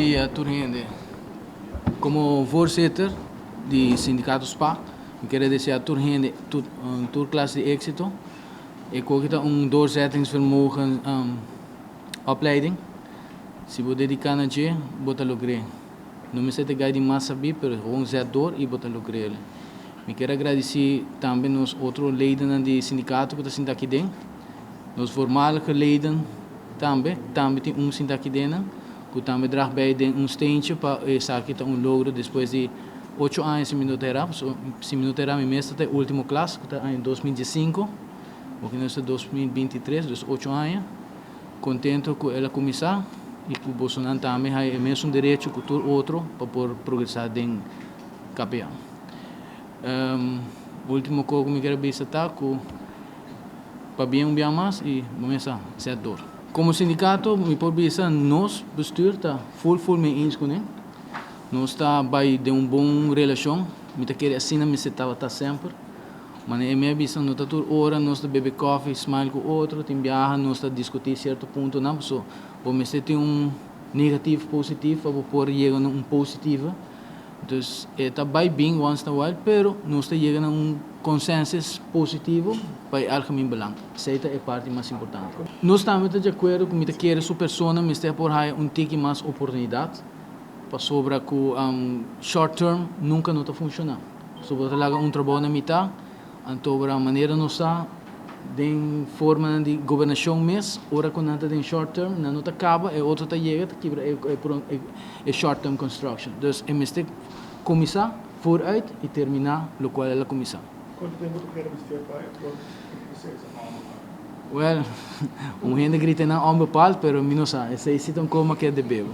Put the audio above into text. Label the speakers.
Speaker 1: Dia tur hende. Como voorzitter di sindicato spa, mi kier desea tur hende tur clase di exito. E koki ta un doorzettingsvermogen opleiding. Si bo dedica na dje, bo ta logr'é. No mester ta gai di mas sabí, pero gewoon zet door y bo ta logr'é. Mi kier a gradici tambe nos otro ledennan di sindicato cu ta sinta aki den. Nos voormalige leden tambe, tambe tin un sinta aki dennan, cu tambe draag bij den un steentje pa esaki ta un logro despues di 8 aña, si mi no ta era. So, si mi no ta era, mi mes ta e ultimo klas, cu ta aña 2015, porque nos ta 2023, dus 8 aña. Contento cu el a cuminsa y cu bosonan tambe hay e mesun derecho cu tur otro pa por progresa den KPA. Ultimo cos cu mi kier bisa ta cu pabien un biaha mas y cuminsa zet door. Como sindicato, mi por bisa nos bestuur ta full full mee eens cu ne. Nos ta bay den un bon relacion, mi ta kere asina mi tabata semper. Ma mi a bisa, no ta tur ora nos ta bebe koffie, smile cu otro, tin biaha nos ta discuti cierto punto, no, so, bo mester tin un negativo positivo pa por yega na un positivo. Dus e ta bay bin once in a while, pero nos ta yega na un consensus positivo pa e algemeen belang. Esey ta e parti mas importante. Nos tambe ta di acuerdo cu mi ta kere su persona mester por haya un tiki mas oportunidad pasobra cu short term nunca no ta funciona. So bo ta laga un trabou na mitad, anto manera nos sa den forma di gobernacion mes, ora cu nan ta den short term, nan no ta caba, e otro ta yega, ta kibra e short term construction. Dus e mester cuminsa vooruit y termina locual el a cuminsa.
Speaker 2: Cuanto tempo bo kier mester pa e proceso?
Speaker 1: Well, un hende grita na onbepaald, pero mi no sa. Esey si ta un coma cu e debe bo.